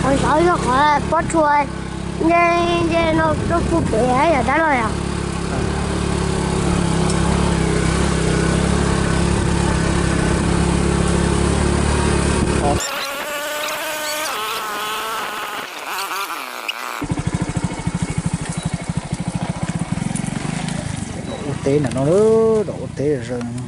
Qhov ntawd yog qhov pob tsuas, nce, nce no tuaj kuj pem yam dab los yom. Ua teb ntawm no, dam ua teb zaws no.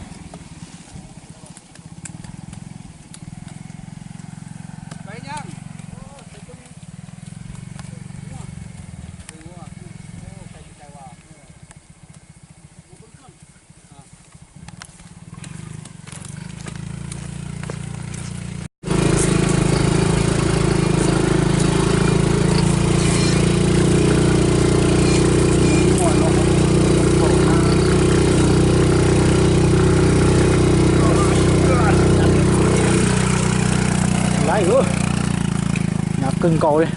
Laiv, hnyav kawg nkaus li.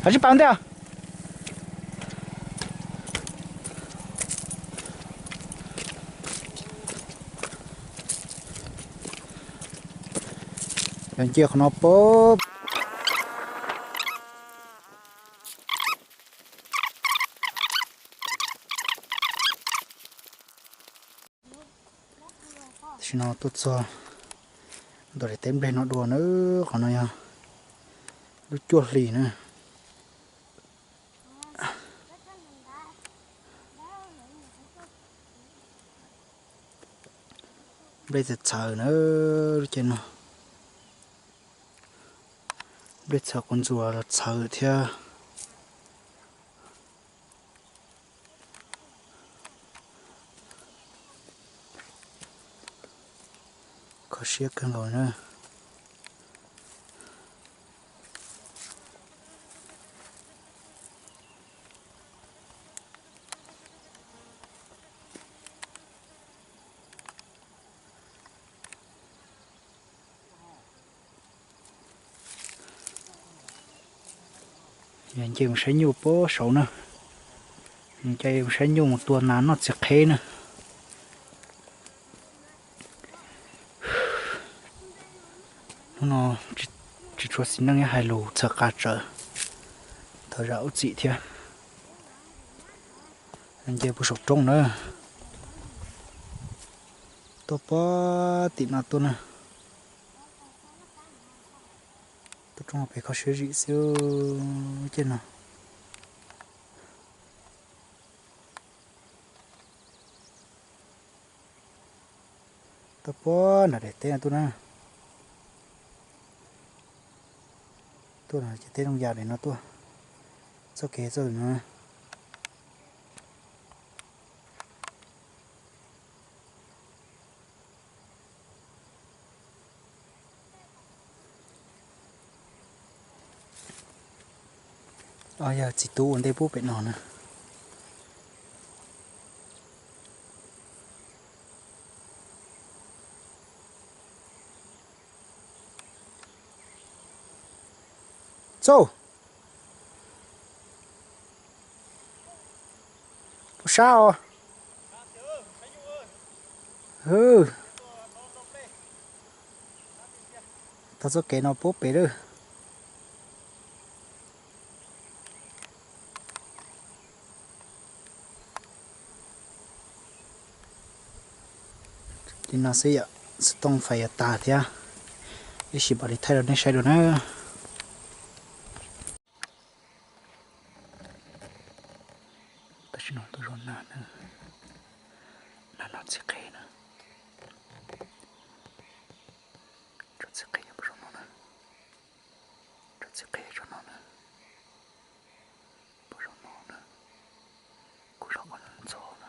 Hais tsis paub ntej. Yog nce qhov no pab. Tam sim no tuaj txog ntawm daim teb nplej no dua na, qhov no yog lub cuaj hlis na. Nplej txawv txhawv na, lub caij no. Nplej txhawv quav ntsuas los txhawv thiab. Kho siab kawg nkaus na. Nce mus saib nyuj pab saud na. Nce mus saib nyuj mus tua nas noj txiv qheb na. Hnub no tsis tshua xis neej, hais lus txhawv qas tsawv, thov zam lub txim thiab. Nce puag saum roob na, tuaj pab tim no tuaj na. Tuaj roob pem kho siab zim xwb, ces no. Tuaj puag nram daim teb no tuaj na. Tuaj ces teb zoo yam daim no tuaj. Txoj kev txoj no. Yog txiv tub ua ntej pub pem no na. Txauj, puas sab os? Tau txoj kev no pub pem lawm. Li no xwb yom, xov tooj fais yuav tag thiab, ib sim mam li thaij rau nej saib dua na. Tam sim no tuaj zov nas na, nas noj txiv qe na. Tso txiv qe puag saum no na, tso txiv qe tso no na, puag saum no na, kuv zov qhov ntxhov na.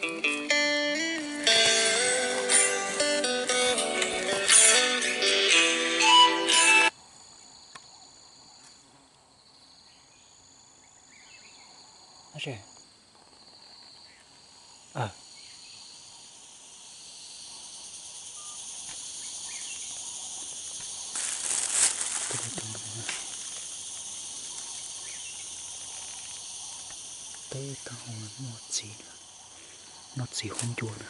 Peb taub hau muaj txiv, muaj txiv huab ncua na.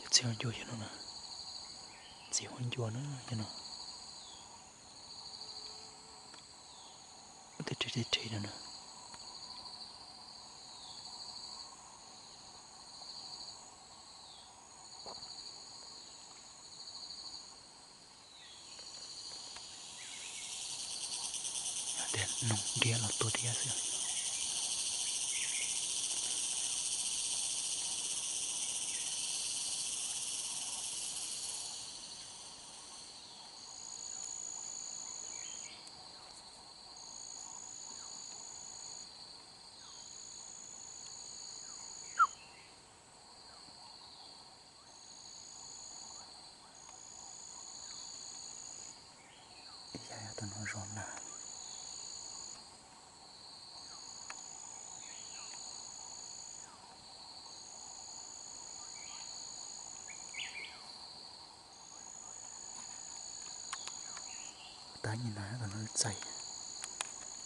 Cov txiv huab ncua yog no na, txiv huab ncua na yog no. Tej rhe tej rhe no na. Tias noog diab los tua diab xwb. Ib yam yog tus no zov nas. Tab sis no tus no txais,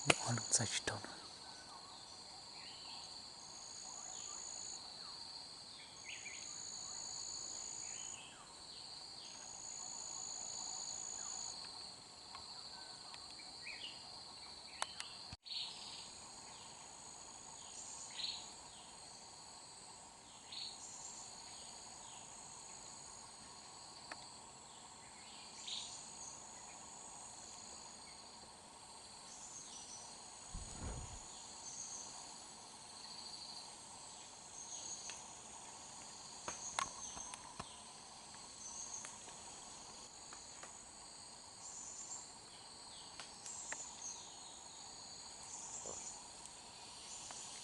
ob leeg txais tsis tau no.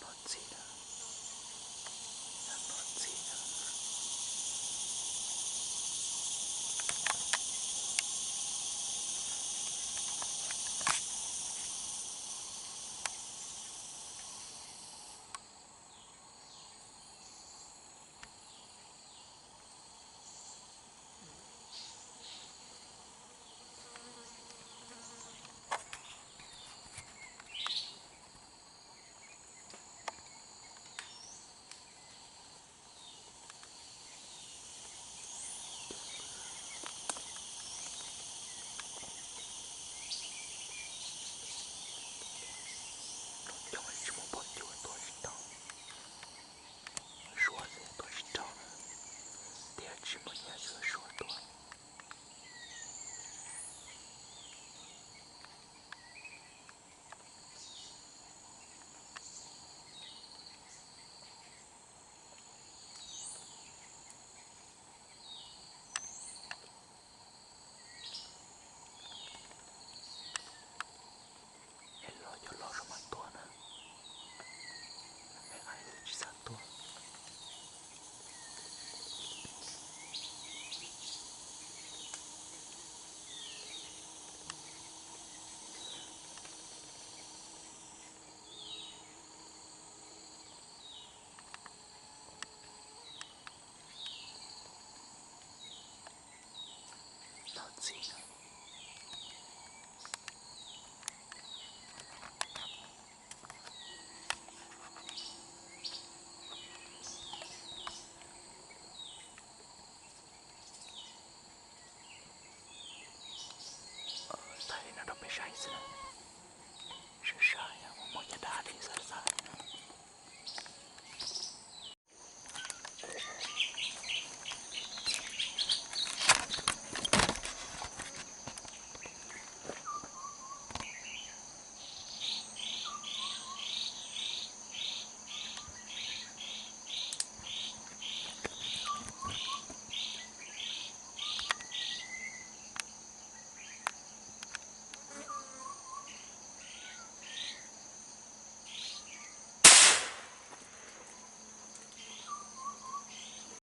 Noj txiv na, noj txiv na. Coob tsis muaj pob cua tua tsis tau, suav xwb tua tsis tau na, tiam tsis muaj nyiaj xwb suav tua. Es los cov laus mas tuag na, me ais tsis xav tuag. Noj txiv,